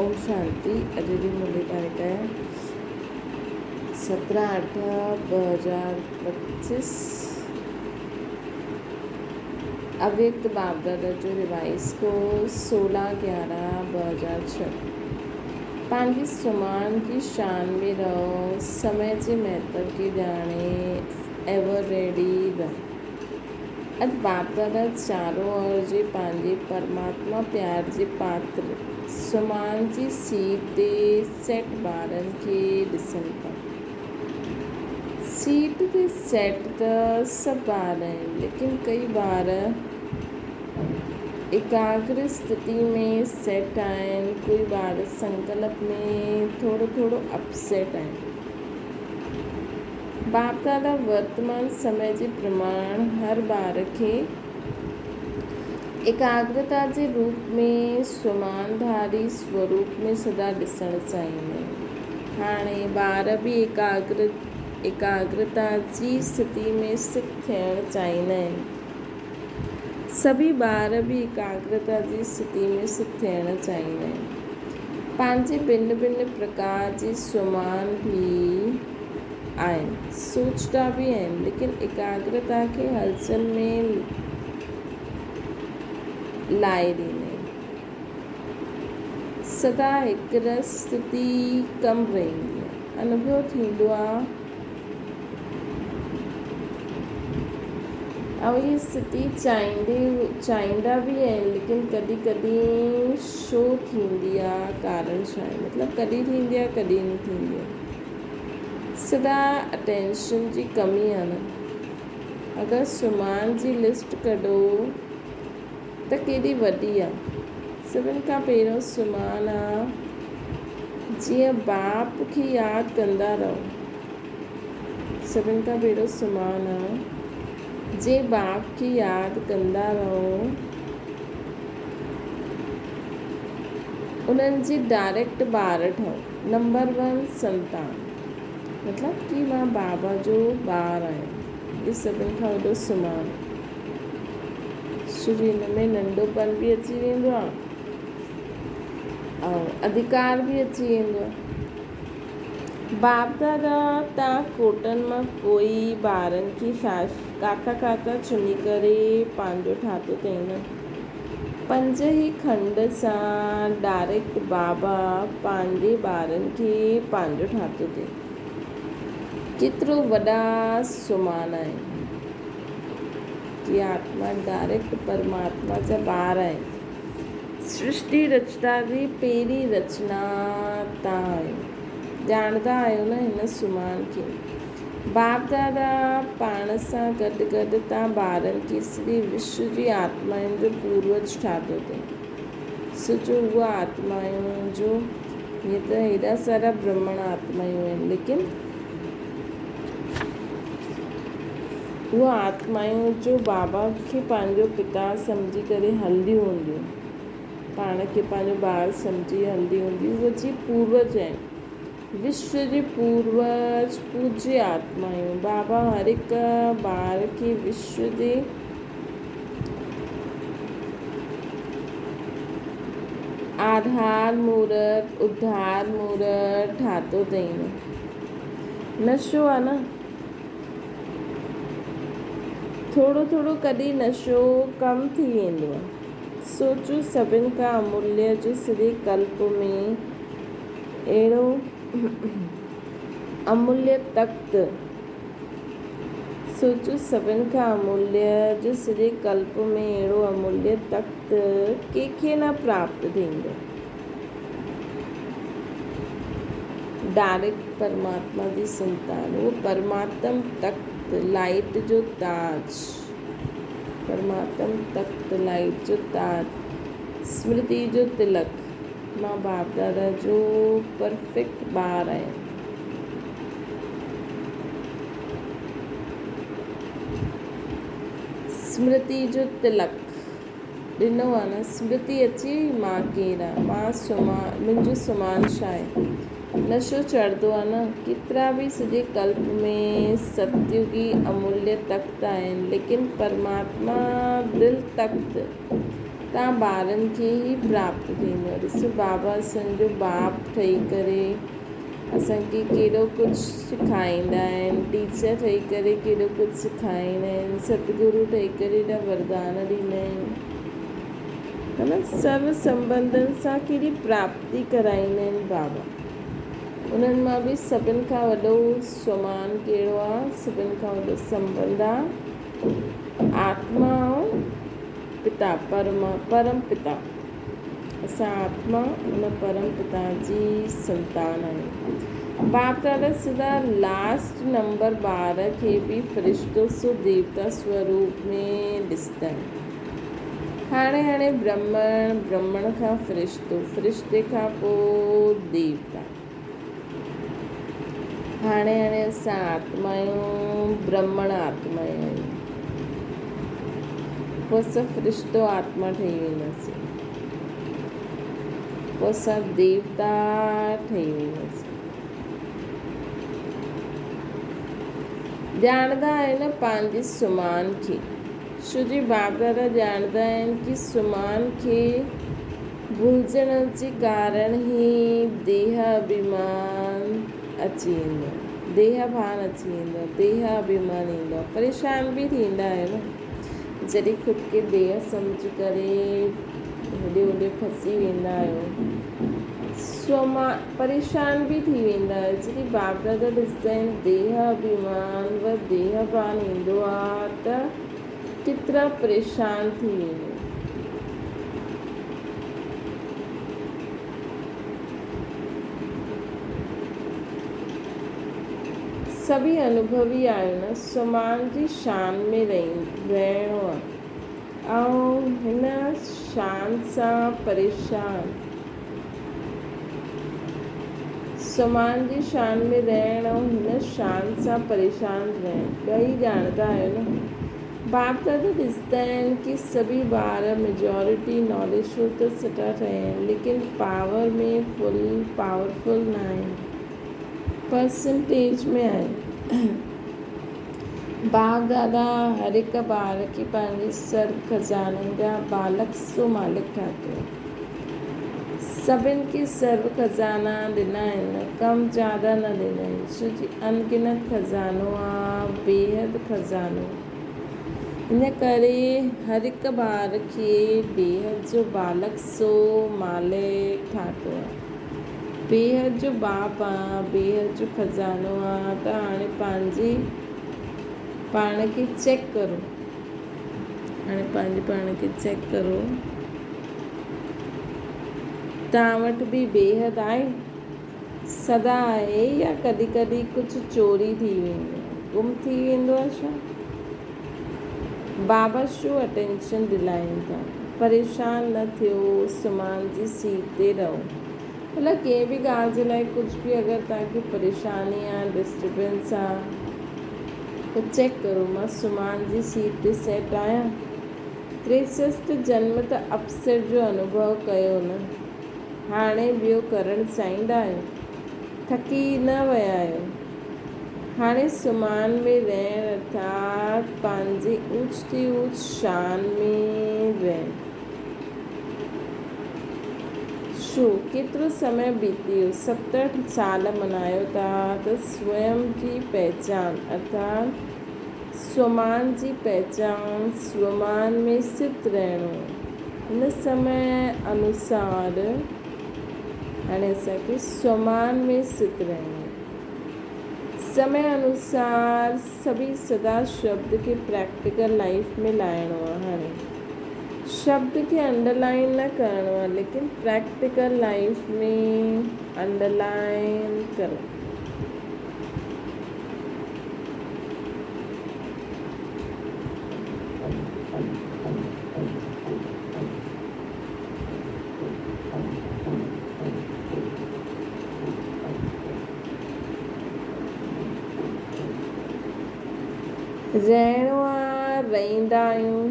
اوم شانتي اڄ جي مرلي تاريخ آهي سترهن اٺ 2025 اويڪت باپدادا جو ريوائز ڪورس 16 11 2006 پنهنجي سمان جي شان ۾ رهو سمي جي مهتو کي ڄاڻي ايور ريڊي رهو اڄ باپدادا چارو اور جي پنهنجي پرماتما پيار جي پاتر سمان جي سيٽ تي سيٽ ٻارن کي ڏسن ٿا. سيٽ تي سيٽ ته سڀ ٻار آهن ليڪن ڪئي ٻار ايڪاگر استٿي ۾ سيٽ آهن ڪوئي ٻار سنڪلپ ۾ ٿورو ٿورو اپسيٽ آهن. باپ دادا ورتمان سمي جي پرماڻ هر ٻار کي ايڪاگرتا جي روپ ۾ سومانڌاري سوروپ ۾ سدا ڏسڻ چاهيندا آهن. هاڻي ٻار به ايڪاگرتا جي اسٿتي ۾ سک ٿيڻ چاهيندا آهن. سڀئي ٻار به ايڪاگرتا جي اسٿتي ۾ سک ٿيڻ چاهيندا آهن. پنهنجي ڀن ڀن پرڪار جي سومان به آهن، سوچدا به آهن، ليڪن ايڪاگرتا کي هلچل ۾ لائي ڏيندا آهن. سدا هڪ رس اسٿتي ڪم رهندي آهي. انوڀو ٿيندو آهي. ۽ هي اسٿتي چاهيندي چاهيندا به آهن ليڪن ڪڏهن ڪڏهن شو ٿيندي آ ڪارڻ ڇا آهي مطلب ڪڏهن ٿيندي آ ڪڏهن نه ٿيندي آ سدا اٽينشن جي ڪمي آ نه اگر سمان جي لسٽ ڪڍو ته ڪيڏي وڏي آ سڀن کان پهريون سمان آ جيئن باپ کي ياد ڪندا رهو سڀن کان پهريون سمان آ جي باپ کي ياد ڪندا رهو انهن جي ڊائريڪٽ ٻار ٺهو نمبر ون سنتان مطلب ڪي مان بابا جو ٻار آهيان هي سڀن کان وڏو سمان شو جي هن ۾ ننڍوپن به اچي ويندو آ ۽ اڌڪار به اچي ويندو آ باپ دادا تان ڪوٽن مان ڪوئي ٻارن کي ڪاٿا ڪاٿا چني ڪري پنهنجو ٺاتو اٿئي نه. پنج ئي کنڊ سان ڊائريڪٽ بابا پنهنجي ٻارن کي پنهنجو ٺاتو اٿئي. ڪيترو وڏا سمان آهن. ڪي آتما ڊائريڪٽ پرماتما جا ٻار آهن. سرشٽي رچتا جي پهرين رچنا تان آهيو. ڄاڻندا آهيو نه هن سمان کي. باپ دادا پاڻ سان گڏ گڏ تان ٻارن کي سڄي وشو جي آتمائن جو پوروج ٺاهيو اٿئي. سوچو اها آتمائون جو هيئن ته هيڏا سارا برهمڻ آتمائون آهن ليڪن اهي آتمائون جو بابا کي پنهنجو پتا سمجهي ڪري هلنديون هونديون، پاڻ کي پنهنجو ٻار سمجهي هلنديون هونديون، اهي جي پوروج آهن. وشو جي پوروج پوجيه آتمايون. بابا هر هڪ ٻار کي وشو جي آڌار مورت، اڌار مورت ٺاتو اٿئين. نشو آ نه. ٿورو ٿورو ڪڏهن نشو ڪم ٿي ويندو آ. سوچو سڀن کان اموليه جو سڄي ڪلپ ۾ اهڙو اموليه تخت. سوچو سڀن کان اموليه جو سڄي ڪلپ ۾ اهڙو اموليه تخت ڪنهن کي نه پراپت ٿيندو. ڊائريڪٽ پرماتما جي سنتان، اهو پرماتم تخت لائيٽ جو تاج، پرماتم تخت لائيٽ جو تاج، سمرتي جو تلڪ، مان باپ دادا جو پرفيڪٽ ٻار آهيان. سمرتي جو تلڪ. ڏنو آ نه سمرتي اچي وئي مان ڪير آ مان سمان منهنجو سمان ڇا آهي نشو چڙهندو آ نه ڪيترا به سڄي ڪلپ ۾ ستيوگي اموليه تخت آهن ليڪن پرماتما دل تخت توهان ٻارن کي ئي پراپت ٿيندو آهي. ڏسو بابا اسان جو باپ ٺهي ڪري اسان کي ڪيڏو ڪجهه سکائيندا آهن، ٽيچر ٺهي ڪري ڪيڏو ڪجهه سکائيندا آهن، ستگرو ٺهي ڪري ايڏا وردان ڏيندا آهن. ها نه سرو سنٻنڌن سان ڪيڏي پراپتي ڪرائيندا آهن بابا. انهن مان به سڀن کان وڏو سومان ڪهڙو آ؟ سڀن کان وڏو سنٻنڌ آ آتما ۽ پتا پرما پرم پتا. اسان آتما ان پرم پتا جي سنتان آهيون. باپ دادا سدا لاسٽ نمبر ٻار کي به فرشتو سو ديوتا سوروپ ۾ ڏسندا آهن. هاڻي هاڻي برهمڻ، برهمڻ کان فرشتو، فرشتي کان پوء ديوتا. هاڻي هاڻي اسان آتما آهيون، برهمڻ آتما آهيون. پوء اسان فرشتو آتما ٺهي وينداسين. پوء اسان ديوتا ٺهي وينداسين. ڄاڻندا آهيو نه پنهنجي سمان کي. شو جي باپ دادا ڄاڻندا آهن ڪي سمان کي ڀلجڻ جي ڪارڻ ئي ديهه اڀيمان اچي ويندو آهي. ديهه ڀان اچي ويندو آهي. ديهه اڀيمان ايندو آهي. پريشان به ٿيندا آهيو نه جڏهن خود کي ديهه سمجهي ڪري هيڏي هوڏي ڦسي ويندا آهيو. سوما پريشان به ٿي ويندا آهيو. جڏهن باپ دادا ڏسندا آهن ديهه اڀيمان و ديهه ڀان ايندو آهي ته ڪيترا پريشان ٿي ويندا آهن. سڀئي انوڀوي آهيو نه سومان جي شان ۾ رهڻو آهي ۽ هن شان سان پريشان سمان جي شان ۾ رهڻ ۽ هن شان سان پريشان رهڻ ٻئي ڄاڻندا آهيو نه. باپ دادا ڏسندا آهن ڪي سڀئي ٻار ميجارٽي ناليجفل ته سٺا ٺهيا آهن ليڪن پاور ۾ فل پاورفل نه آهن پرسنٽيج ۾ آهن. باپ دادا هر هڪ ٻار کي پنهنجي سر خزاني جا بالڪ سو مالڪ ٺاهيو. سڀن کي سرو خزانا ڏنا آهن، ڪم زياده نه ڏنا آهن، ڇو جي انگنت خزانو آ، بيحد خزانو. ان ڪري هر هڪ ٻار کي بيحد جو بالڪ سو مالڪ ٺاتو آ. بيحد جو باپ آ، بيحد جو خزانو آ ته هاڻي پنهنجي پاڻ کي چيڪ ڪرو. هاڻي پنهنجي پاڻ کي چيڪ ڪرو. توهان وٽ به بيحد آهي؟ سدا آهي يا ڪڏهن ڪڏهن ڪجهه چوري ٿي ويندو آهي؟ گم ٿي ويندو آهي ڇا؟ بابا ڇو اٽينشن ڏلائين ٿا؟ پريشان نه ٿيو، سمان جي سيٽ تي رهو. مطلب ڪنهن به ڳالهه جي لاء ڪجهه به اگر توهان کي پريشاني آهي، ڊسٽربنس آهي ته چيڪ ڪرو مان سمان جي سيٽ تي سيٽ آهيان؟ تريسسٽ جنم ته اپسيٽ جو انوڀو ڪيو نه، هاڻي ٻيو ڪرڻ چاهيندا آهيو؟ ٿڪي نه ويا آهيو؟ هاڻي سمان ۾ رهڻ ارٿات پنهنجي اوچ تي اوچ شان ۾ رهڻ. ڇو؟ ڪيترو سمي بيتي ويو؟ 67 سال منايو ٿا ته سوئم جي پهچان ارٿات سومان جي پهچان سومان ۾ سٿ رهڻو هن سمي انوسار هاڻي اسان کي سومان ۾ سٿ رهڻو سمي انوسار سڀئي سدا شبد کي پريڪٽيڪل لائيف ۾ لائڻو آهي هاڻي شبد کي انڊرلائين نه ڪرڻو آهي ليڪن پريڪٽيڪل لائيف ۾ انڊرلائين ڪرو. رهڻو آ رهندا آهيون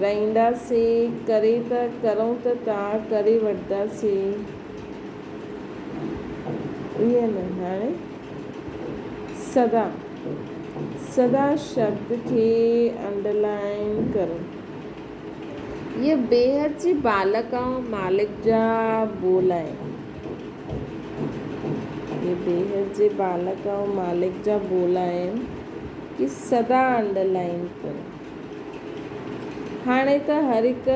رهنداسي ڪري ته ڪرون ته تا ڪري وٺنداسي ائين نه هاڻي سدا، سدا شبد کي انڊرلائن ڪرو. اهي بيحد جي بالڪ ۽ مالڪ جا ٻول آهن. اهي بيحد جي بالڪ ۽ مالڪ جا ٻول آهن ڪي سدا انڊرلائن ڪريو. هاڻي ته هر هڪ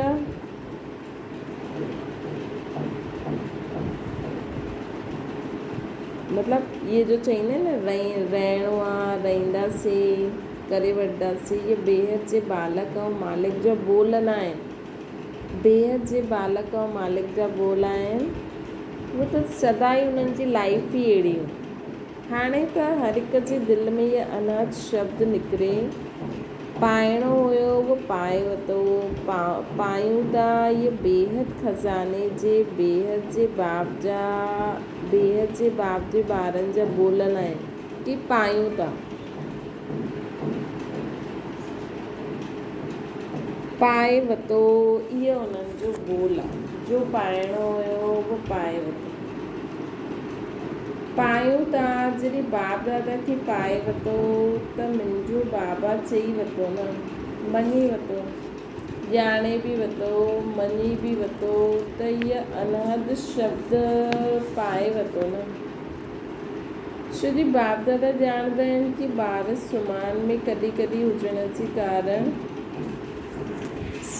مطلب اهي جو چئيندا آهن نه رهڻو آ رهنداسي ڪري وٺنداسين اهي بيحد جي بالڪ ۽ مالڪ جا ٻول نه آهن. بيحد جي بالڪ ۽ مالڪ جا ٻول آهن. اهو ته سدا ئي انهن جي لائيف ئي اهڙي هئي. هاڻي ته هر هڪ جي دل ۾ اهي انحد شبد نڪري پائڻو هيو اهو پائي ورتو. پايون ٿا اهي بيحد خزاني جي بيحد جي باپ جا بيحد جي باپ جي ٻارن جا ٻول نه آهن. ڪي پايون ٿا. پائي وتو، اهو انهن جو ٻول آ. جو پائڻو هيو اهو پائي وتو. پايون ٿا، جڏهن باپ دادا کي پائي وتو ته منهنجو بابا چئي وتو نه، مڃي وتو، ڄاڻي به وتو، مڃي به وتو ته هيء انحد شبد پائي وتو نه. ڇو جي باپ دادا ڄاڻندا آهن ڪي ٻار سمان ۾ ڪڏهن ڪڏهن هجڻ جي ڪارڻ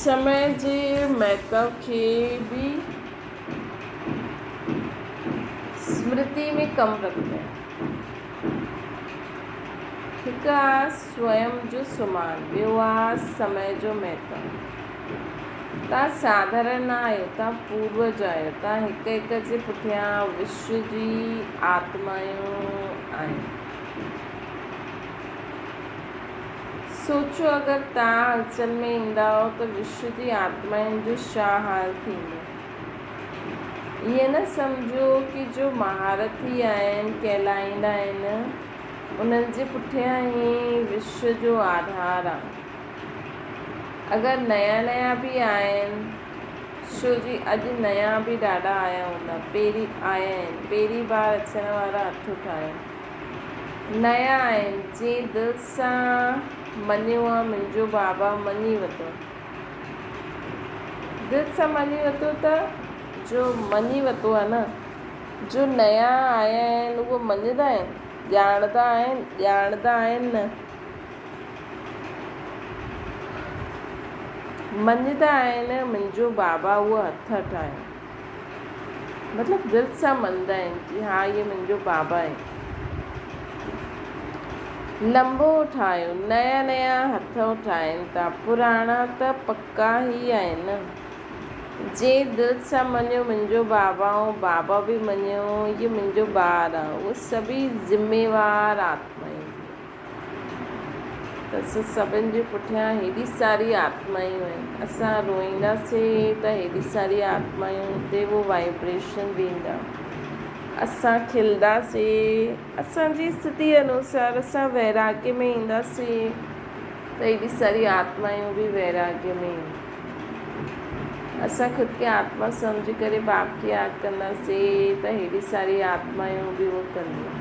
سمي جي مهتو کي به سمرتي ۾ ڪم رکندا آهن. هڪ آ سوئم جو سمان ٻيو آ سمي جو مهتو. توهان ساڌارڻ نه آهيو، توهان پوروج آهيو، توهان هڪ هڪ جي پٺيان وشو جي آتمائون آهيو. سوچو اگر توهان هلچل ۾ ايندائو ته وشو جي آتمائن جو ڇا حال ٿيندو؟ ائين نه سمجهو ڪي جو مهارٿي آهن، ڪهلائيندا آهن، انهن جي پٺيان ئي وشو جو آڌار آهي. اگر نيا نيا به آهن ڇو جي اڄ نيا به ڏاڍا آيا هوندا پهرين آيا آهن پهرين بار اچڻ وارا هٿ اٺايو نيا آهن جنهن دل سان مڃيو آ منهنجو بابا مڃي وتو دل سان مڃي وتو ته جو مڃي وتو آ نه جو نيا آيا آهن اهو مڃدا آهن ڄاڻدا آهن ڄاڻدا آهن نه مڃدا آهن منهنجو بابا اهو هٿ هٽايو مطلب دل سان مڃدا آهن ڪي ها اهي منهنجو بابا آهي لمبو اٺايو نيا نيا هٿ اٺائن ٿا پراڻا ته پڪا ئي آهن جنهن دل سان مڃيو منهنجو بابا ۽ بابا به مڃيو اهي منهنجو ٻار آهي اهي سڀئي ذميوار آتمائون ته اسان سڀن جي پٺيان هيڏي ساري آتمائون آهن. اسان روئينداسين ته هيڏي ساري آتمائون تي اهو وائبريشن ويندا. اسان کلنداسين، اسان جي اسٿتي انوسار اسان ويراڳ ۾ اينداسين ته هيڏي ساري آتمائون به ويراڳ ۾ اينديون. اسان خود کي آتما سمجهي ڪري باپ کي ياد ڪنداسين ته هيڏي ساري آتمائون به اهو ڪنديون.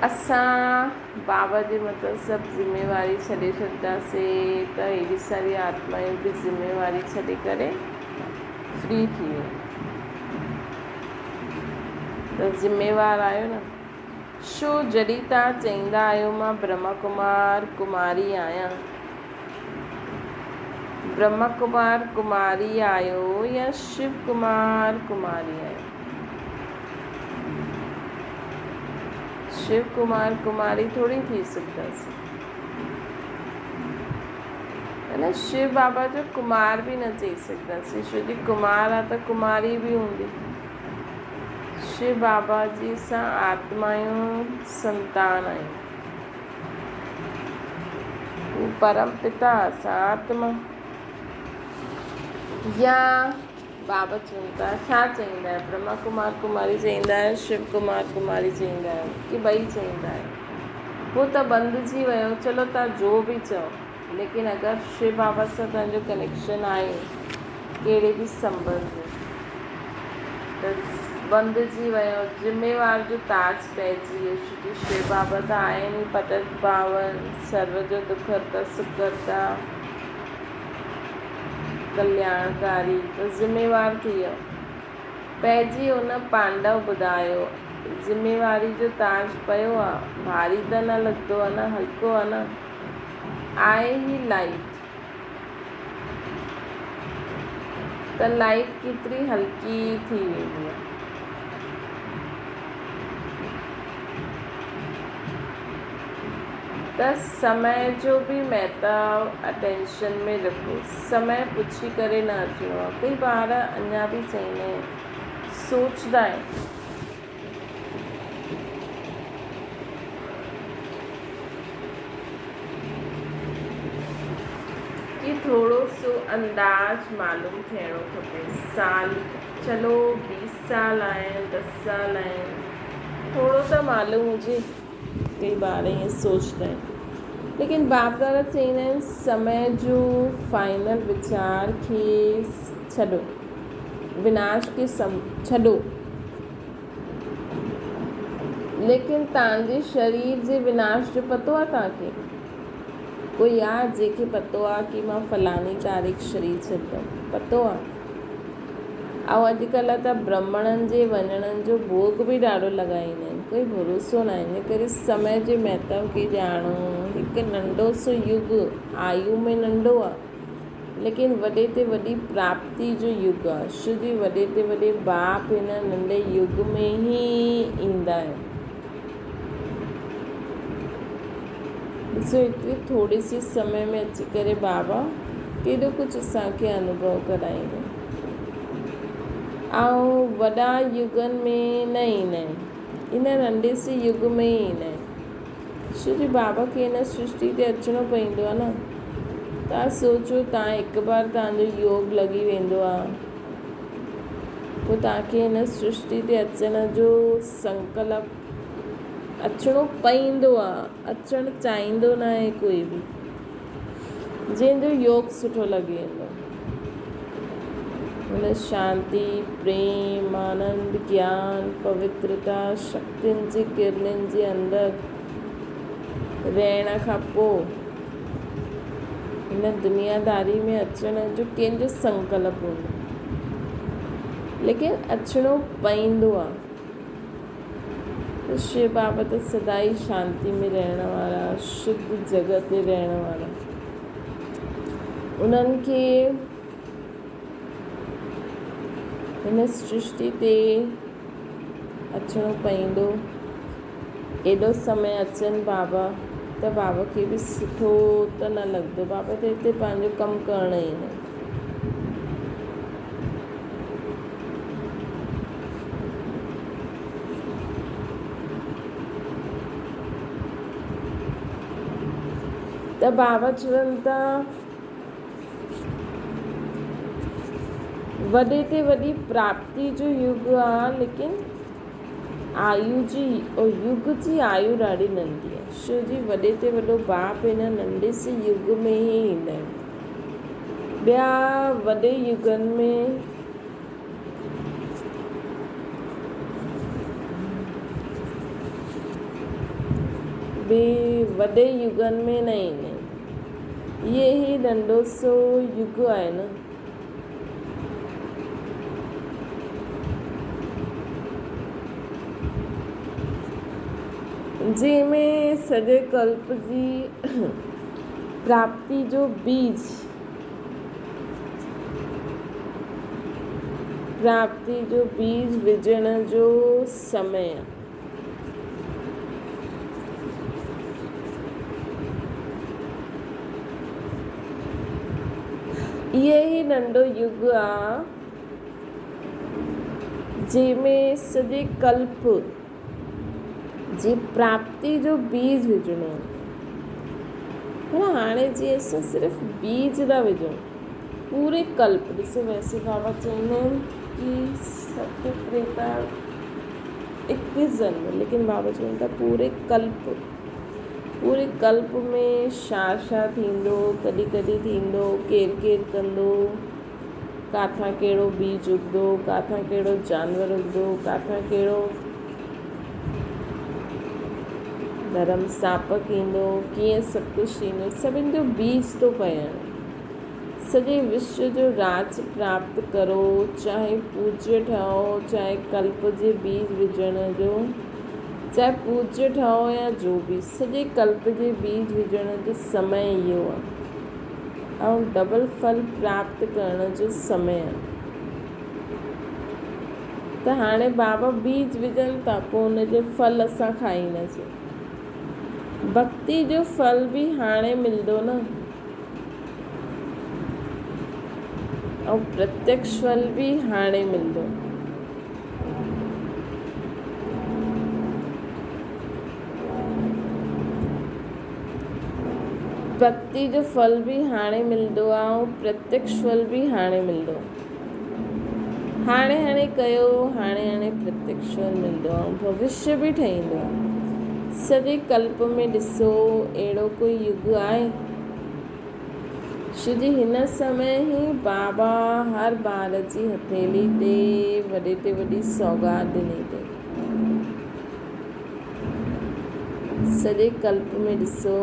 اسان بابا جي مٿان سڀ ذميواري ڇڏي ڇڏنداسين ته هيڏي ساري آتمائون به ذميواري ڇڏي ڪري فري ٿي وينديون ته ذميوار آهيو نه شو جڏهن توهان چئيندا آهيو مان برهما ڪمار ڪماري آهيان برهما ڪمار ڪماري آهيو يا شو ڪمار ڪماري آهيو شو ڪمار ڪماري ٿوري ٿي سگهنداسين نه شو بابا جو ڪمار به نه چئي سگهنداسين ڇو جي ڪمار آ ته ڪماري به هوندي شو بابا جي سان آتمايون سنتان آهيون هو پرم پتا اسان آتما يا بابا چون ٿا ڇا چئيندا آهيو برهما ڪمار ڪماري چئيندا آهيو شو ڪمار ڪماري چئيندا آهيو ڪي ٻئي چئيندا آهيو هو ته بندجي ويو چلو تان جو به چئو ليڪن اگر شو بابا سان تنهنجو ڪنيڪشن آهي ڪهڙي به سنبنڌ ۾ ته بندجي ويو ذميوار جو تاج پئجي ويو ڇو جو شو بابا ته آهن ئي پتت پاون سرو جو دک هرتا سک ڪرتا. ڪلياڻڪاري ته ذميوار ٿي ويو. پئجي ويو نه پانڊو ٻڌايو. ذميواري جو تاج پيو آ، ڀاري ته نه لڳندو آ نه، هلڪو آ نه. آهي هي لائيٽ ته لائيٽ ڪيتري هلڪي ٿي ويندي آ. ته سمي جو به مهتو اٽينشن ۾ رکو. سمي پڇي ڪري نه اچڻو آ. ڪئي ٻار اڃا به چئيندا آهن، سوچدا آهن. ڪي ٿورو سو انداز معلوم ٿيڻو کپي. سال چلو بيس سال آهن، دس سال آهن، ٿورو ته معلوم هجي. ڪئي ٻار ائين سوچدا آهن. ليڪن باپ دادا چئيندا آهن سمي جو فائنل ويچار کي ڇڏو، وناش کي ڇڏو. ليڪن توهان جي شرير جي وناش جو پتو آهي توهان کي؟ ڪوئي آهي جنهن کي پتو آهي ڪي مان فلاڻي تاريخ شرير ڇڏندم؟ پتو آهي؟ ۽ اڄڪلهه ته برهمڻن جي وڃڻن جو ڀوڳ به ڏاڍو لڳائيندا آهن، ڪوئي ڀروسو ناهي. ان ڪري سمي جي مهتو کي ڄاڻو. هڪ ننڍو سو يگ آيو ۾ ننڍو آهي، ليڪن وڏي تي وڏي پراپتي جو يگ آهي. ڇو جي وڏي تي وڏي باپ هن ننڍي يگ ۾ ئي ايندا آهن. ڏسو ايتري ٿوري سي سمي ۾ اچي ڪري بابا ڪيڏو ڪجهه اسان کي انوڀو ڪرائيندو. ۽ وڏا يگن ۾ نه ايندا آهن، ان ننڍي سي يگ ۾ ئي ايندا آهن. ڇو جو بابا کي هن سرشٽي تي اچڻو پوندو آهي نه. توهان سوچو توهان هڪ بار توهان جو يوگ لڳي ويندو آهي، پوء توهان کي هن سرشٽي تي اچڻ جو سنڪلپ اچڻو پوندو آهي، اچڻ چاهيندو ناهي ڪوئي به. جنهن جو يوگ سٺو لڳي ويندو. هن شانتي، پريم، آنند، گيان، پوترتا، شڪتين جي ڪرنن جي اندر رهڻ کان پوء هن دنياداري ۾ اچڻ جو ڪنهن جو سنڪلپ هوندو. ليڪن اچڻو پوندو آهي. ته شو بابا ته سدائين شانتي ۾ رهڻ وارا، شڌ جڳهه تي رهڻ وارا. انهن کي هن سرشٽي تي اچڻو پوندو. ايڏو سمي اچن بابا ته بابا کي به سٺو ته نه لڳندو. بابا ته هتي پنهنجو ڪم ڪرڻ ايندا آهن. ته بابا چون ٿا وڏي تي وڏي پراپتي جو يگ آ ليڪن آيو جي يگ جي آيو ڏاڍي ننڍي آ شو جي وڏي تي وڏو باپ هن ننڍي سي يگ ۾ ئي ايندا آهن ٻيا وڏي يگن ۾ به وڏي يگن ۾ نه ايندا آهن. اهي هي ننڍو سو يگ آهي نه. جنهن ۾ سڄي ڪلپ جي پراپتي جو بيج پراپتي جو بيج وجهڻ جو سمي آهي. اهي ئي ننڍو يگ آ، جنهن ۾ سڄي ڪلپ جي پراپتي جو بيج وجهڻو آ. پر هاڻي جيئن اسان صرف بيج ٿا وجهون، پوري ڪلپ، ڏسو ويسي بابا چوندا آهن ڪي ست تريتا اڪيس جنم، ليڪن بابا چون ٿا پوري ڪلپ، پوري ڪلپ ۾ ڇا ڇا ٿيندو، ڪڏهن ڪڏهن ٿيندو، ڪير ڪير ڪندو، ڪاٿان ڪهڙو بيج اگندو، ڪاٿان ڪهڙو جانور اگندو، ڪاٿان ڪهڙو ڌرم ساپڪ ايندو، ڪيئن سڀ ڪجهه ٿيندو، سڀن جو بيج ٿو پئي هاڻي. سڄي وشو جو راڄ پراپت ڪرو، چاهي پوڄيه ٺهو، چاهي ڪلپ جي بيج وجهڻ جو، چاهي پوڄيه ٺهو يا جو به، سڄي ڪلپ جي بيج وجهڻ جو سمي اهو آهي ۽ ڊبل ڦل پراپت ڪرڻ جو سمي آهي. ته هاڻي بابا بيج وجهن ٿا پوء ان جو ڦل اسان کائينداسين. ڀڳتي جو ڦل به هاڻي ملندو نه. ۽ پرتيڪش ڦل به هاڻي ملندو. ڀڳتي جو ڦل به هاڻي ملندو آهي ۽ پرتيڪش ڦل به هاڻي ملندو. هاڻي هاڻي ڪيو هاڻي هاڻي پرتيڪش ڦل ملندو آهي ۽ ڀوشيه به ٺهيندو آهي. سڄي ڪلپ ۾ ڏسو اهڙو ڪوئي يگ آهي؟ شو جي هن سمي ئي بابا هر ٻار جي هٿيلي تي وڏي تي وڏي سوغات ڏني اٿئي. سڄي ڪلپ ۾ ڏسو.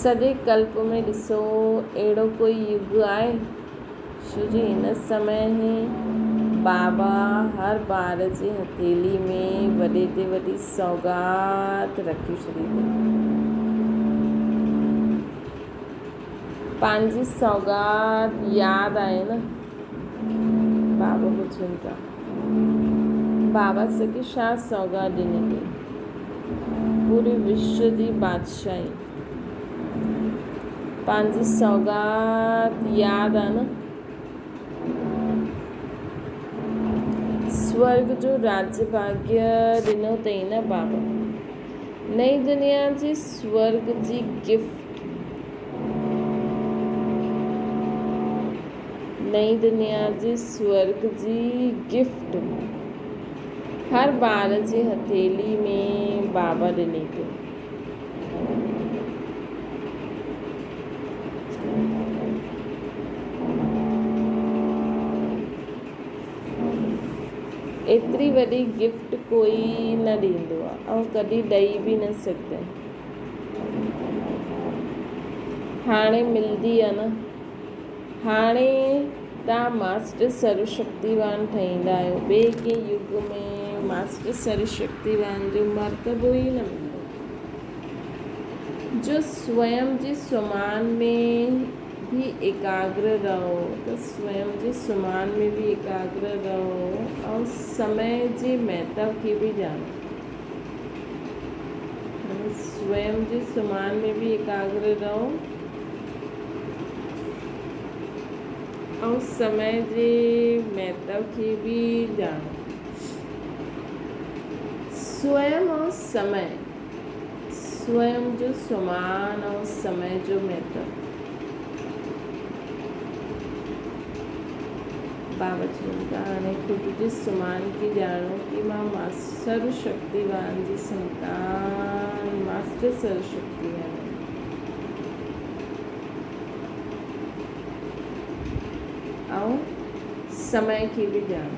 سڄي ڪلپ ۾ ڏسو اهڙو ڪوئي يگ آهي؟ شو جي هن سمي هي بابا هر ٻار جي هٿيلي ۾ وڏي تي وڏي سوغات رکي ڇڏي اٿئي. پنهنجي سوغات ياد آهي نه؟ بابا پڇن ٿا. بابا سکي ڇا سوغات ڏني اٿئي؟ پوري وشو جي بادشاهي. پنهنجي سوغات ياد آ نه؟ سورڳ جو راڄ ڀاڳيه ڏنو اٿئي نه بابا. نئين دنيا جي سورڳ جي گفٽ. نئين دنيا جي سورڳ جي گفٽ. هر ٻار جي هٿيلي ۾ بابا ڏني اٿئي. ايتري وڏي گفٽ ڪوئي نه ڏيندو آ ۽ ڪڏهن ڏئي به نه سگهندي. هاڻي ملندي آ نه. هاڻي توهان ماسٽر سرو شڪتيوان ٺهيندا آهيو. ٻئي ڪنهن يگ ۾ ماسٽر سرو شڪتيوان جو مرتبو ئي نه ملندو. جو سويم جي سومان ۾ به ايڪاگر رهو ته سويم جي سومان ۾ به ايڪاگر رهو ۽ سمي جي مهتو کي به ڄاڻو. سويم جي سومان ۾ به ايڪاگر رهو. ۽ سمي جي مهتو کي به ڄاڻو. سويم ۽ سمي، سويم جو سمان ۽ سمي جو مهتو. بابا چون ٿا هاڻي خود جي سمان کي ڄاڻو ڪي مان سرو شڪتيوان جي سنتان ماسٽر سرو شڪتيوان آهيان. ۽ سمي کي به ڄاڻو،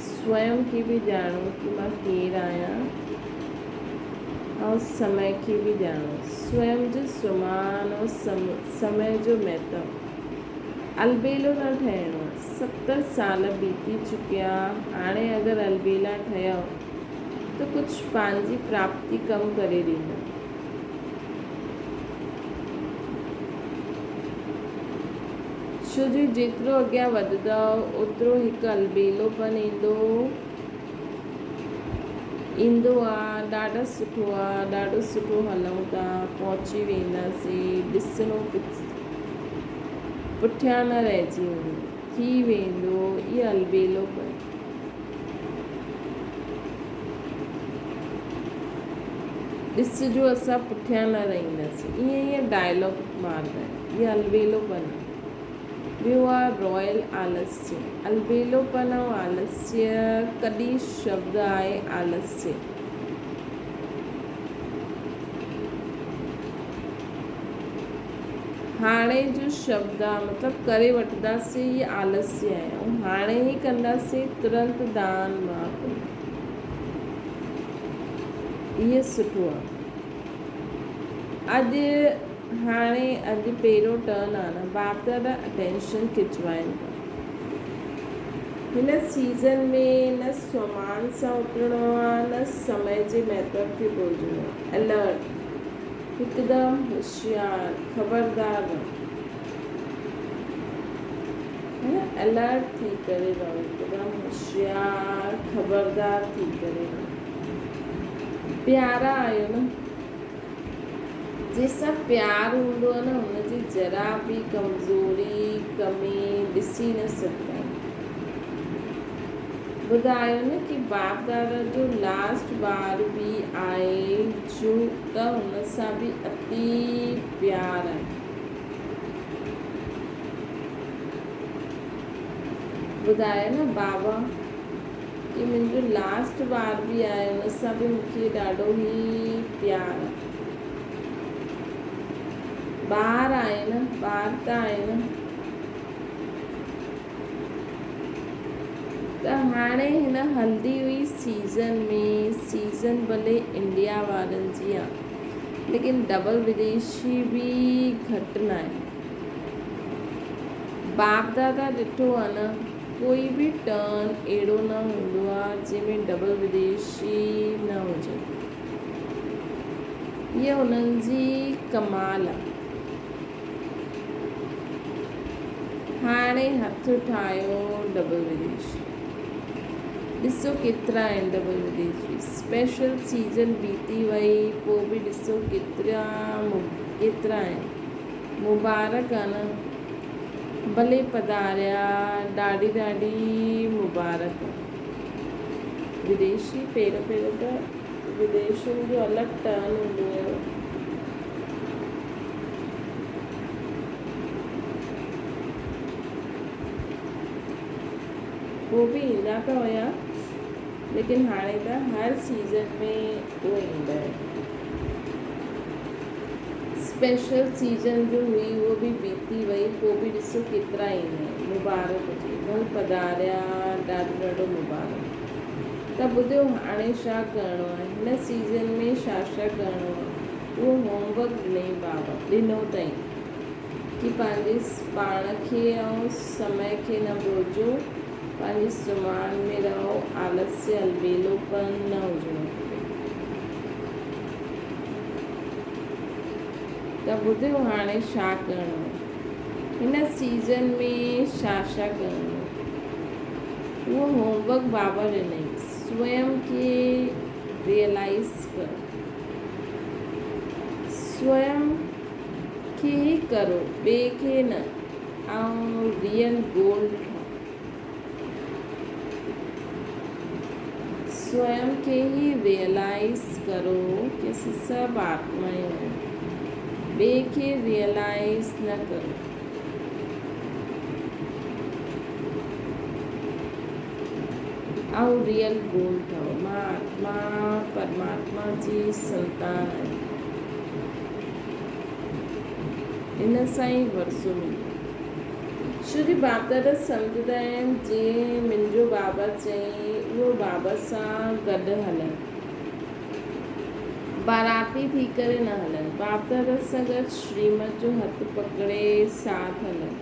سويم کي به ڄاڻو ڪي مان ڪير آهيان ۽ سمي کي به ڄاڻو، سويم جو سومان ۽ سمي جو مهتو. البيلو نه ٺهڻو آهي. 70 سال بيتي چڪيا، هاڻي اگر البيلا ٺهيو ته ڪجهه پنهنجي پراپتي ڪم ڪري ڏيندا. ڇو جو جيترو اڳيان وڌندؤ اوترو هڪ البيلوپن ايندو ايندو آ ڏاڍا سٺو آ ڏاڍو سٺو هلون ٿا پهچي وينداسين ڏسڻو پٺيان نه رهجي وڃو ٿي ويندو اهو البيلوپن. ڏسجو اسان پٺيان نه رهنداسين. ائين ائين ڊائلاگ مارندا آهن. هي البيلو پن آهي. ٻيو آهي رائل آلسيه. البيلو پن ۽ آلسيه ڪڏي شبد آهي آلسيه. هاڻي جو شبد آ مطلب ڪري وٺنداسين هي آلسيه آهي ۽ هاڻي ئي ڪنداسين ترنت دان معاف اهي سٺو آ. اڄ هاڻي اڄ پهريون ٽرن آ نه باپ دادا اٽينشن کچوائن ٿا. هن سيزن ۾ نه سومان سان اترڻو آ نه سمي جي مهتو کي ڀلجڻو آ. الرٽ، هڪدم هوشيار، خبردار رهو. ها نه الرٽ ٿي ڪري رهو، هڪدم هوشيار، خبردار ٿي ڪري رهو. پيارا آهيو نه. جنهن سان پيار هوندو آهي نه هن جي ذرا به ڪمزوري، ڪمي ڏسي نه سگهندا آهيون. ٻڌايو نه ڪي باپ دادا جو لاسٽ ٻار به آهي جو ته هن سان به اتي پيار آهي. ٻڌايو نه بابا ڪي منهنجو لاسٽ ٻار به آهي ان سان به مون کي ڏاڍو ئي پيار آهي. ٻار آهي نه، ٻار ته آهي نه. ته هاڻي هن هلندي هئي سيزن ۾ سيزن ڀلي انڊيا وارن جي آ ليڪن ڊبل وديشي به گهٽ ناهن. باپ دادا ڏٺو آ نه ڪوئي به ٽرن اهڙو نه هوندو آ جنهن ۾ ڊبل وديشي نه هجن. هيء هنن جي ڪمال آ. هاڻي هٿ ٺاهيو ڊبل وديشي. ڏسو ڪيترا آهن ڊبل وديشي. اسپيشل سيزن بيتي وئي پوء به ڏسو ڪيترا ڪيترا آهن. مبارڪ آ نه. ڀلي پڌاريا ڏاڍي ڏاڍي مبارڪ. وديشي پهريون پهريون ته وديشين جو الڳ ٽرن هوندو هيو. پوء به ايندا ته هيا ليڪن هاڻي ته هر سيزن ۾ اهي ايندا آهن. اسپيشل سيزن جو هئي اهو به بيتي وئي پوء به ڏسو ڪيترا ايندا آهن. مبارڪ هجي ڀل پڌاريا ڏاڍو ڏاڍو مبارڪ. ته ٻڌيو هاڻي ڇا ڪرڻو آهي هن سيزن ۾ ڇا ڇا ڪرڻو آهي اهو هوم ورڪ ڏنئي بابا ڏنو اٿئي ڪي پنهنجي پاڻ کي ۽ سمي کي نه ڀلجو پنهنجي سمان ۾ رهو آلسيه البيلوپن نه هجڻو کپي. ته ٻڌيو هاڻي ڇا ڪرڻو آهي هن سيزن ۾ ڇا ڇا ڪرڻو آهي اهو هوم ورڪ بابا ڏنئي سوئم کي ريئلائيز ڪرو سوئم کي ئي ڪرو ٻئي کي نه ۽ ريئل گولڊ ٺاهو. سوئم کي ئي ريئلائيز ڪرو ڪي اسين سڀ آتمائون آهيون. ٻئي کي ريئلائيز نه ڪرو. ۽ ريئل گولڊ ٺهو. مان آتما پرماتما جي سنتان آهيان. ان سان ئي ورثو ملندو. ڇو جو باپ دادا سمجهندا آهن جيئن منهنجو بابا چئي اهو بابا سان گڏ هلن. باراتي ٿي ڪري نه هلن. باپ دادا سان گڏ شريمت جو هٿ پڪڙي ساٿ هلن.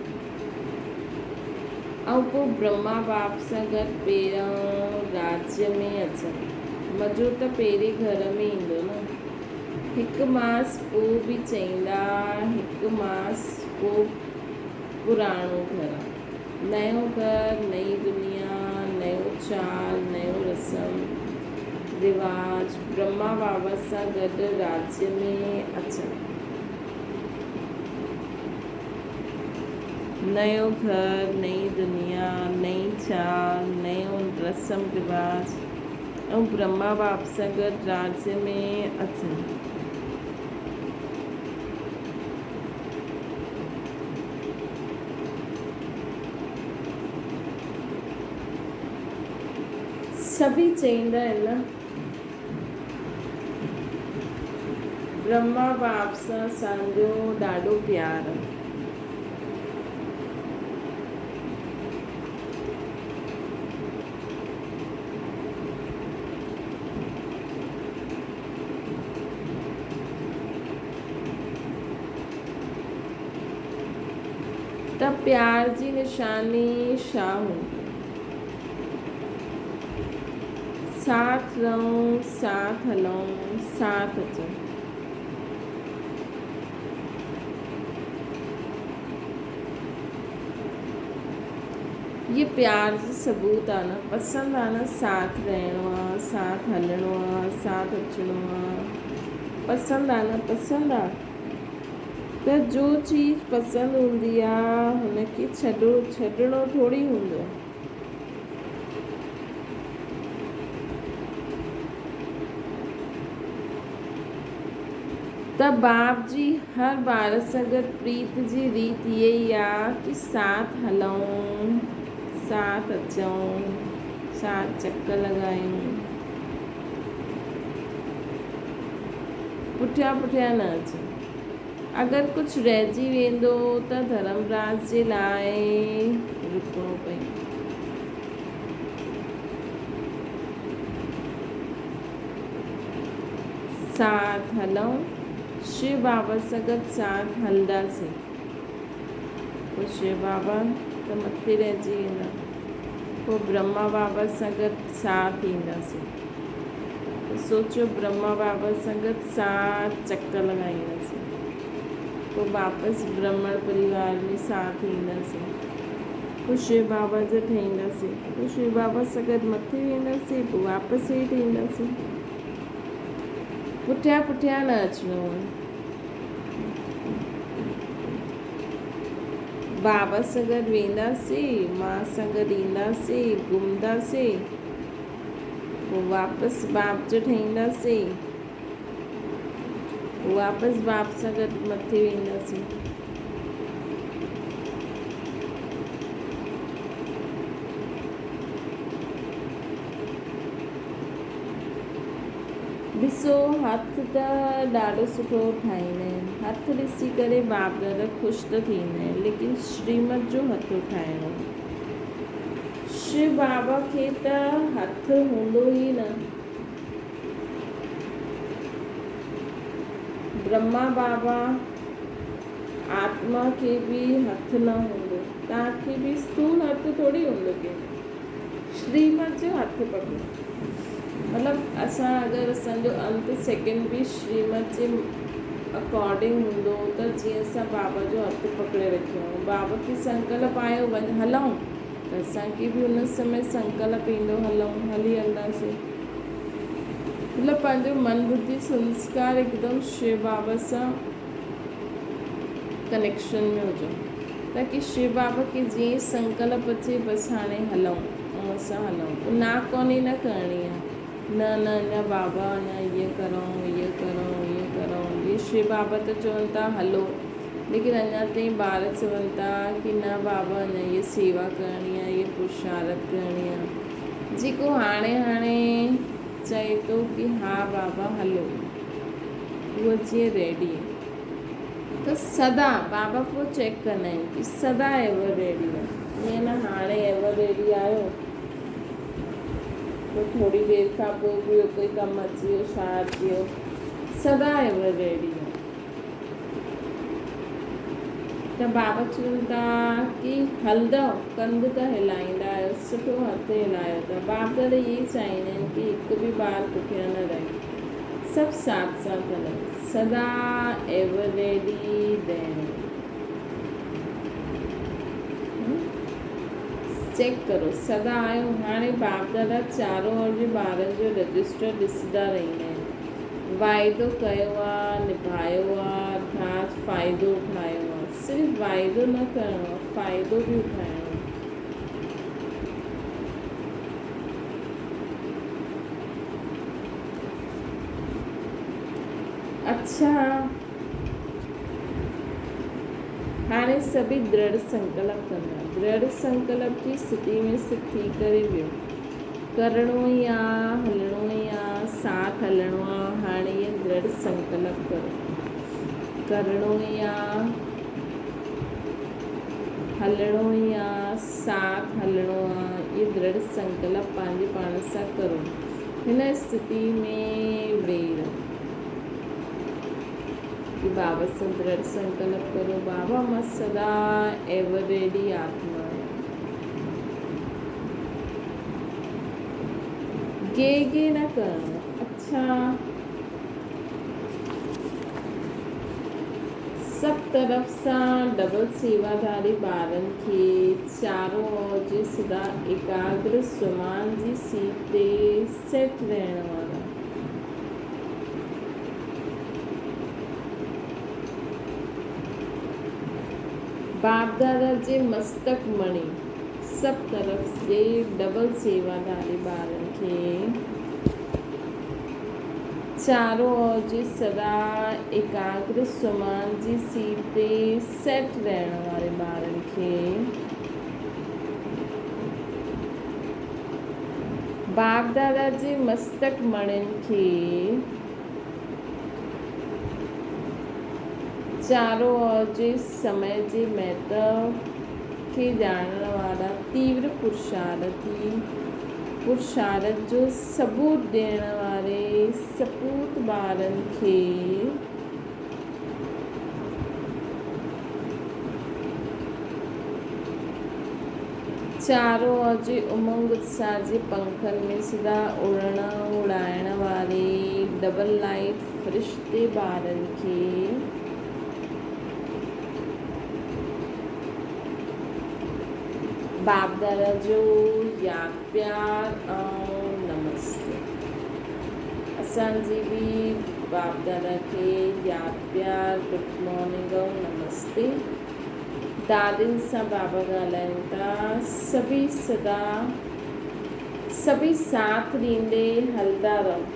۽ پوء برهما باپ سان گڏ پهريون راجيه ۾ اچن. مزو ته پهرين گهر ۾ ايندو نه. هڪ ماس پوء به چئيندا هڪ ماس پوء پراڻو گهر آ. نيو گهر، نئين دنيا، نيو چال، نيو رسم رواج، برهما بابا سان گڏ راجيه ۾ اچڻ. نيو گهر، نئين دنيا، نئين چال، نيو رسم رواج ۽ برهما باب سان گڏ راجيه ۾ اچڻ. سڀئي چئيندا آهن نه برهما باب سان اسان جو ڏاڍو پيار آهي. ته پيار جي نشاني ڇا هوندي؟ ساٿ رهون، ساٿ هلون، ساٿ اچون. هي پيار جو ثبوت آ نه، پسند آ نه ساٿ رهڻو آ، ساٿ هلڻو آ، ساٿ اچڻو آ، پسند آ نه، پسند آ. ته جو چيز پسند هوندي آ هن کي ڇڏو ڇڏڻو ٿوري هوندو آ. ته باپ جي هر ٻار سان گڏ پريت جي ريت اها ئي آ ڪي ساٿ هلئون، ساٿ اچئون، ساٿ چڪر لڳايون. پٺيان پٺيان نه اچ. اگر ڪجهه رهجي ويندو ته ڌرمراج جي لاء رڪڻو پوندو. ساٿ هلون، شو بابا سان گڏ ساٿ هلنداسين. پوء شو بابا ته مٿي رهجي ويندا. پوء برهما بابا سان گڏ ساٿ اينداسين. ته سوچيو برهما بابا سان گڏ ساٿ چڪر لڳائينداسين. پوء واپس برهمڻ پريوار ۾ ساٿ اينداسين. پوء شو بابا جا ٺهينداسين. پوء شو بابا سان گڏ مٿي وينداسين. پوء واپس هيٺ اينداسين. پٺيان پٺيان نه اچڻو آهي. بابا سان گڏ وينداسين، ماء سان گڏ اينداسين، گهمنداسين، پوء واپس باپ جو ٺهينداسين، پوء واپس باپ سان گڏ مٿي وينداسين. ڏسو هٿ ته ڏاڍو سٺو ٺاهيندا آهن. هٿ ڏسي ڪري باپ دادا خوش ته ٿيندا آهن ليڪن شريمت جو هٿ اٺائڻو. شو بابا کي ته هٿ هوندو ئي نه. برهما بابا آتما کي به هٿ نه هوندو. توهان کي به اسٿول هٿ ٿوري هوندو ڪنهن جو. شريمت جو هٿ پڪڙو. مطلب اسان اگر اسان جو انت سيڪنڊ به شريمت جي اڪارڊنگ هوندو ته جيئن اسان بابا جو هٿ پڪڙي رکيو هو بابا کي سنڪلپ آيو وڃ هلون ته اسان کي به ان سمي سنڪلپ ايندو هلون هلي هلنداسين مطلب پنهنجو من ٻڌي سنسڪار هڪدم شو بابا سان ڪنيڪشن ۾ هجن تاڪي شو بابا کي جيئن ئي سنڪلپ اچي بس هاڻي هلون ۽ اسان هلون پوء ناڪوني نه ڪرڻي آ نه نه اڃا بابا اڃا هيئن ڪرون هيئن ڪرون هيئن ڪرون جيئن شو بابا ته چون ٿا هلو ليڪن اڃا تائين ٻار چون ٿا ڪي نه بابا اڃا هيء سيوا ڪرڻي آ هيء پرشارت ڪرڻي آ جيڪو هاڻي هاڻي چئي ٿو ڪي ها بابا هلو اهو جيئن ريڊي ته سدا بابا پوء چيڪ ڪندا آهن ڪي سدا ايور ريڊي آهي ائين نه هاڻي ايور ريڊي آهيو پوء ٿوري دير کان پوء ٻيو ڪوئي ڪم اچي ويو ڇا اچي ويو سدا ايور ريڊي آهي ته بابا چون ٿا ڪي هلندؤ ڪنڌ ته هلائيندا آهيو سٺو هٿ هلايو ٿا باب دادا اهي ئي چاهيندا آهن ڪي هڪ به ٻار پٺيان نه رهي سڀ ساٿ ساٿ هلن سدا ايور ريڊي رهڻو. چيڪ ڪرو سدا آيو هاڻي باپ دادا چارو اور جي ٻارن جو رجسٽر ڏسندا رهندا آهن واعدو ڪيو آ نڀايو آ ارٿات فائدو اٺايو آ صرف واعدو نه ڪرڻو آ فائدو به اٺائڻو آ. اڇا هاڻي سڀئي درڙ سنڪلپ ڪندا. درڙ سنڪلپ جي اسٿتي ۾ اسٿت ٿي ڪري ويو. ڪرڻو ئي آ، هلڻو ئي آ، ساٿ هلڻو آ، هاڻي اهي درڙ سنڪلپ ڪرو. ڪرڻو ئي آ، هلڻو ئي آ، ساٿ هلڻو آ، اهي درڙ سنڪلپ پنهنجي پاڻ سان ڪرو. هن اسٿتي ۾ ويهي رهو. ڪي بابا سان درڙ سنڪلپ ڪريو، بابا مان سدا ايور ريڊي آتما آهيان. گي گي نه ڪرڻو. اڇا سڀ طرف سان ڊبل سيواڌاري ٻارن کي چارو اوج سدا ايڪاگر سومان جي سيٽ تي سيٽ رهڻ وارا. باپدادا جي مستڪ مڻي سڀ طرف جي ڊبل سيواڌاري ٻارن کي چارو اوج سدا ايڪاگر سومان جي سيٽ تي سيٽ رهڻ واري ٻارن کي باپدادا جي مستڪ مڻين کي چارو اوج سمي جي مهتو کي ڄاڻڻ وارا تيور پرشارٿي، پرشارٿ جو ثبوت ڏيڻ واري سپوت ٻارن کي چارو اوج امنگ اتساهه جي پنکن ۾ سدا اڙڻ اڙائڻ واري ڊبل لائيٽ فرشتي ٻارن کي باپدادا جو ياد پيار ۽ نمستي. اسان جي به باپدادا کي ياد پيار گڊ مارننگ ۽ نمستي. دادين سان بابا ڳالهائين ٿا سڀئي سدا سڀئي ساٿ ڏيندي هلندا رهو.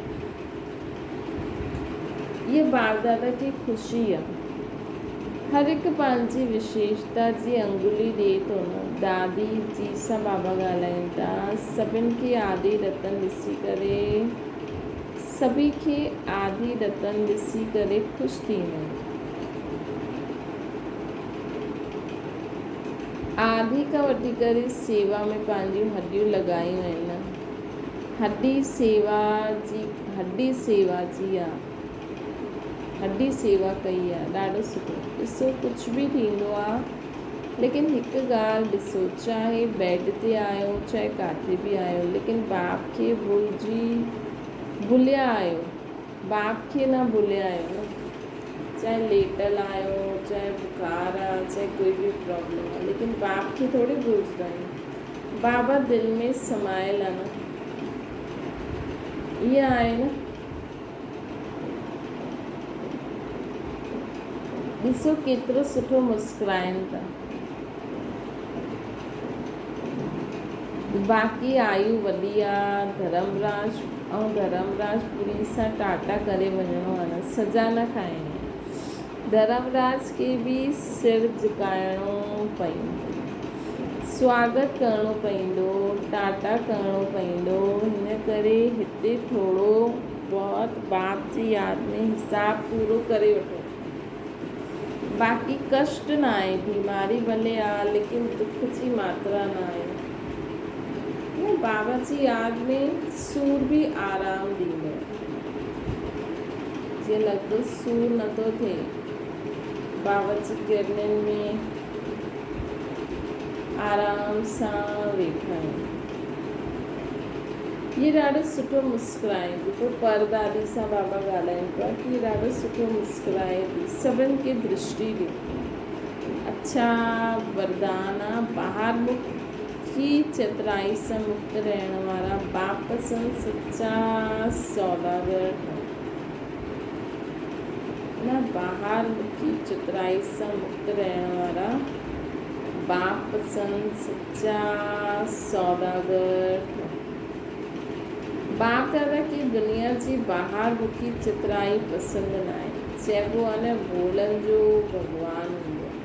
اها باپدادا کي خوشي آ. هر هڪ پنهنجي وشيشتا جي انگلي ڏئي ٿو نه. دادي جي سان بابا ڳالهائين ٿا. سڀن کي آڌي رتن ڏسي ڪري سڀي کي آڌي رتن ڏسي ڪري خوش ٿيندا آهن. آڌي کان وٺي ڪري سيوا ۾ پنهنجيون هڏيون لڳايون آهن. هڏي سيوا جي هڏي سيوا جي آ. هڏي سيوا ڪئي آ ڏاڍو سٺو ڏسو ڪجھ به ٿيندو آ ليڪن هڪ ڳالھ ڏسو چاهي بيڊ تي آهيو چاهي ڪاٿي به آهيو ليڪن باپ کي ڀلجي ڀليا آهيو باپ کي نه ڀليا آهيو نه چاهي ليٽل آهيو چاهي بخار آ چاهي ڪوئي به پرابلم آ ليڪن باپ کي ٿوري ڀلجدا آهيون بابا دل ۾ سمايل آ نه ائين آهي نه. ڏسو ڪيترو سٺو مسڪرائن ٿا. باقي آيو وڏي آ ڌرمراج ۽ ڌرمراج پوري سان ٽاٽا ڪري وڃڻو آ نه سزا نه کائڻي آ. ڌرمراج کي به سر جهڪائڻو پئيندو. سواگت ڪرڻو پئيندو، ٽاٽا ڪرڻو پئيندو. هن ڪري هتي ٿورو بهت باپ جي ياد ۾ حساب پورو ڪري وٺو. باقي ڪشٽ ناهي، بيماري ڀلي آ ليڪن دک جي ماترا ناهي. نه بابا جي ياد ۾ سور به آرام ڏيندو آ. جيئن لڳندو سور نٿو ٿئي بابا جي ڪرنن ۾ آرام سان ويٺا آهيون. هيء ڏاڍو سٺو مسڪرائي ٿي. پوء پر دادي سان بابا ڳالهائين پيا ته هيء ڏاڍو سٺو مسڪرائي ٿي. سڀن کي درشٽي ڏي. اڇا وردان آ. ٻاهر مکي چترائي سان مڪت رهڻ وارا باپ پسند سچا سوداگر ٺهو. نه ٻاهر مکي چترائي سان مڪت رهڻ وارا باپ پسند سچا سوداگر ٺهو. باپ دادا کي دنيا جي ٻاهر مکي چترائي پسند ناهي. چئبو آهي نه ڀولن جو ڀڳوان هوندو آهي.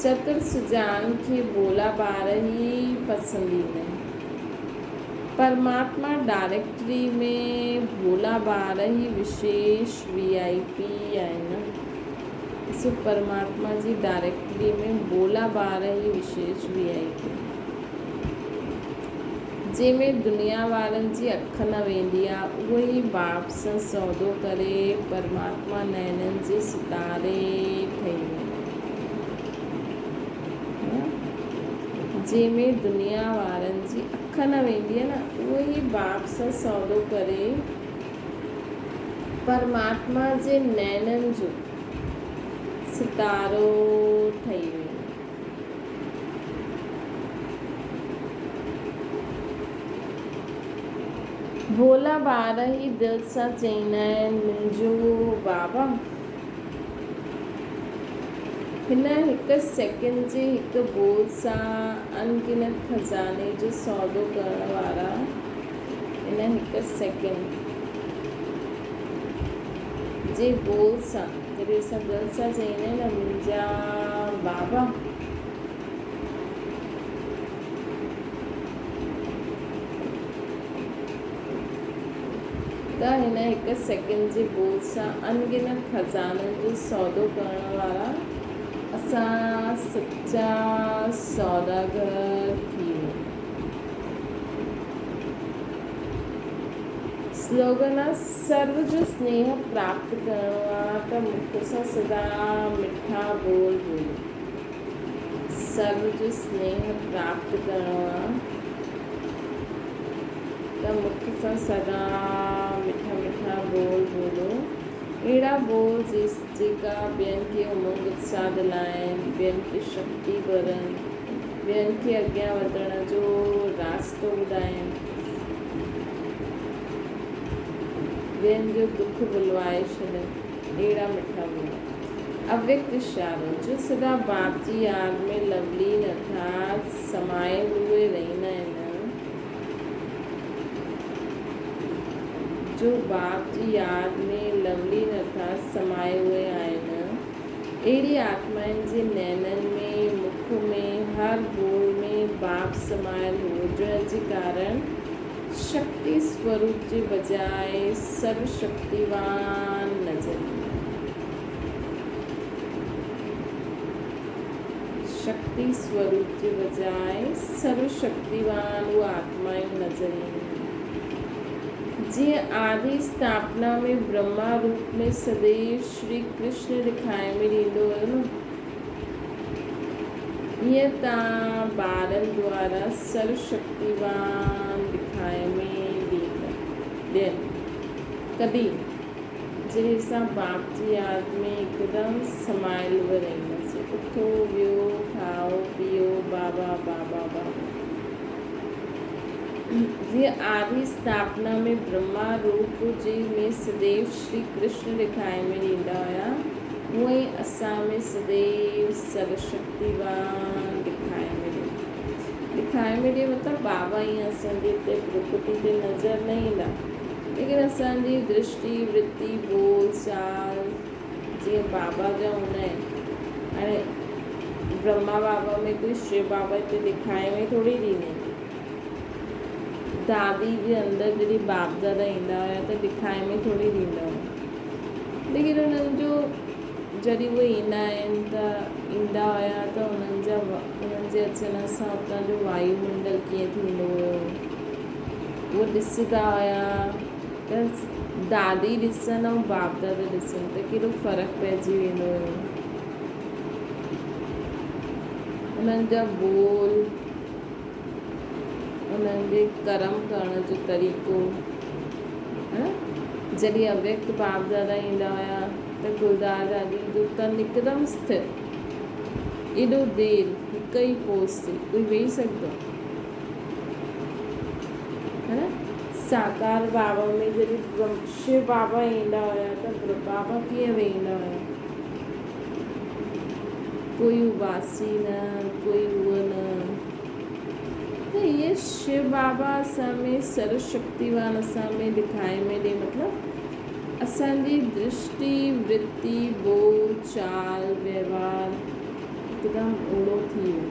چتر سجان کي ڀولا ٻار ئي پسند ايندا آهن. پرماتما ڊائريڪٽري ۾ ڀولا ٻار ئي وشيش وي آء پي آهن. ڏسو پرماتما جي ڊائريڪٽري ۾ ڀولا ٻار ئي وشيش وي آء پي. جنهن ۾ دنيا وارن جي اک نه ويندي آ، اهو ئي باپ سان سودو ڪري پرماتما نينن جي ستاري ٺهي ويندا آهن. جنهن ۾ دنيا وارن جي اک نه ويندي آ نه، اهو ئي باپ سان سودو ڪري پرماتما جي نينن جو ستارو ٺهي ويندو. ڀولا ٻار ئي دل سان چئيندا آهن، منهنجو بابا! هن هڪ سيڪنڊ جي هڪ ٻول سان ان گنت خزاني جو سودو ڪرڻ وارا هن هڪ سيڪنڊ جي ٻول سان جڏهن اسان دل سان چئيندا آهيون نه منهنجا بابا! ته هن هڪ سيڪنڊ جي ٻول سان ان گنت خزانن جو سودو ڪرڻ وارا اسان سچا سوداگر ٿي ويندا. سلوگن آ سرو جو سنيهه پراپت ڪرڻو آ ته مک سان سدا مٺا ٻول ٻوليو. سرو جو سنيهه پراپت ڪرڻو آ ته مک سان سدا مٺا مٺا ٻول ٻولو. اهڙا ٻول جيڪا ٻين کي امنگ اتساهه دلائن، ٻين کي شڪتي ڀرن، ٻين کي اڳيان وڌڻ جو راستو ٻڌائن، ٻين جو دک ڀلوائي ڇڏن، اهڙا مٺا ٻول. اويڪت اشارو، جو سدا باپ جي ياد ۾ لولين ارٿات سمايل اهي رهندا آهن، جو باپ جي ياد ۾ لولين ارٿات سمايل اهي آهن، اهڙي آتمائن جي نينن ۾، مک ۾، هر ٻول ۾ باپ سمايل هجڻ جي ڪارڻ شڪتي سوروپ جي بجاء سرو شڪتيوان نظر ايندا آهن. شڪتي سوروپ جي بجاء سرو شڪتيوان اهي آتمائون نظر اينديون آهن. جيئن آدي اسٿاپنا ۾ برهما روپ ۾ سديو شري ڪرشن ڏکائي ۾ ڏيندو هيو نه، ائين تان ٻارن دوارا سرو شڪتيوان ڏکائي ۾ ڏيندا ڏين. ڪڏهن جڏهن اسان باپ جي ياد ۾ هڪدم سمايل به رهنداسين. اٿو، ويهو، کائو، پيئو، بابا، بابا، بابا. جيئن آدي اسٿاپنا ۾ برهما روپ جي ۾ سديو شري ڪرشن ڏکائي ۾ ڏيندا هيا، هونئن ئي اسان ۾ سديو سروشڪتيوان ڏکائي ۾ ڏي. ڏکائي ۾ ڏي مطلب بابا ائين اسان جي هتي پرڪرتي تي نظر نه ايندا، ليڪن اسان جي درشٽي، ورتي، ٻول چال جيئن بابا جا هوندا آهن. هاڻي برهما بابا ۾ ڪوئي شو بابا هتي ڏکائي ۾ ٿوري ڏيندا آهن. دادي جي اندر جڏهن باپ دادا ايندا هيا ته ڏکائي ۾ ٿوري ڏيندا هيا. ليڪن انهن جو جڏهن اهي ايندا آهن ته ايندا هيا ته انهن جا انهن جي اچڻ سان اتان جو وايو منڊل ڪيئن ٿيندو هيو اهو ڏسندا هيا ته دادي ڏسن ۽ باپ دادا ڏسن ته ڪيڏو فرق پئجي ويندو هيو. انهن جا ٻول، انهن جي ڪرم ڪرڻ جو طريقو جڏهن اويڪت باپ دادا ايندا هيا ته گلدار دادي جو تن هڪدم اسٿر، ايڏو دير هڪ ئي پوز تي ڪوئي ويهي سگهندو آهي نه؟ ساڪار بابا ۾ جڏهن شو بابا ايندا هيا ته بابا ڪيئن ويهندا هيا؟ ڪوئي اباسي نه، ڪوئي اهو نه. ته هيء شو بابا اسان ۾ سرو شڪتيوان اسان ۾ ڏکائي ۾ ڏي مطلب اسان جي درشٽي، ورتي، ٻول چال، وهنوار هڪدم اوڙو ٿي ويو.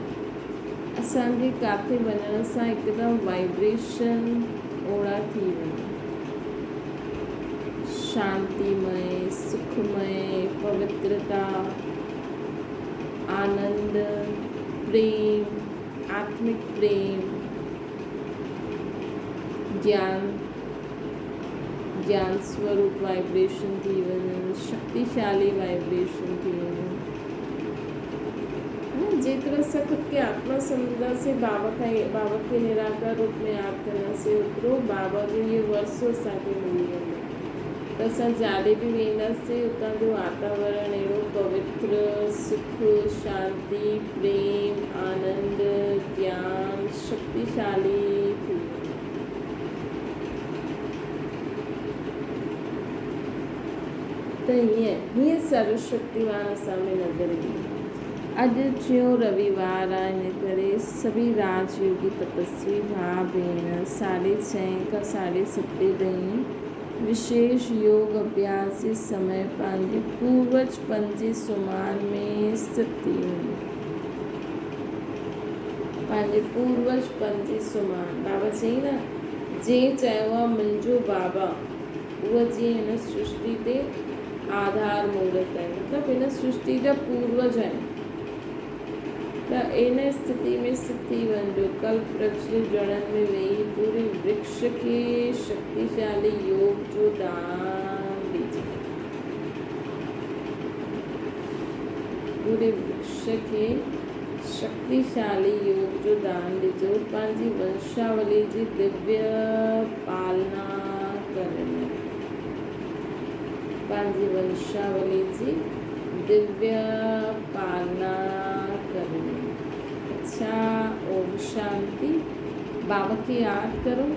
اسان جي ڪاٿي وڃڻ سان هڪدم وائبريشن اوڙا ٿي وڃن. شانتيمئي، سکمئي، پوترتا، آنند، پريم، آتمڪ پريم، گيان گيان سوروپ وائبريشن ٿي وڃن، شڪتيشالي وائبريشن ٿي وڃن. جيترو اسان خود کي آتما سمجهنداسين، بابا کان بابا کي نراڪار روپ ۾ ياد ڪنداسين، اوترو بابا جو اهو ورثو اسان کي ملي ويندو ته اسان جاڏي به وينداسين اتان جو واتاورڻ اهڙو پوتر، سک، شانتي، پريم، آنند، گيان، شڪتيشالي ٿي ويندو. ته هيئن هيئن سرو شڪتيوان اسان ۾ نظر ايندو. اڄ ٽيون رويوار آ ان ڪري سڀئي راج يوگي تپسوي ڀاء ڀيڻ ساڍي ڇهين کان ساڍي ستين تائين وشيش يوگ اڀياس جي سمي پنهنجي پوروج پن جي سمان ۾ اسٿت ٿي وڃو. پنهنجي پوروج پن جي سمان بابا چئي نه جنهن چيو آ منهنجو بابا اهي جيئن هن سرشتي تي آڌار مورت آهن مطلب هن سرشتي جا پوروج آهن ته ان اسٿتي ۾ اسٿت ٿي وڃجو ڪلپ ورڪش جي جڙن ۾ ويهي پوري ورڪش کي شڪتيشالي يوگ جو دان ڏجي پوري ورڪش کي شڪتيشالي يوگ جو دان ڏجو، پنهنجي ونشاولي جي دويه پالنا ڪرڻ. پنهنجي ونشاولي جي دويه پالنا ڪرڻ. اڇا اوم شانتي. بابا کي ياد ڪرو.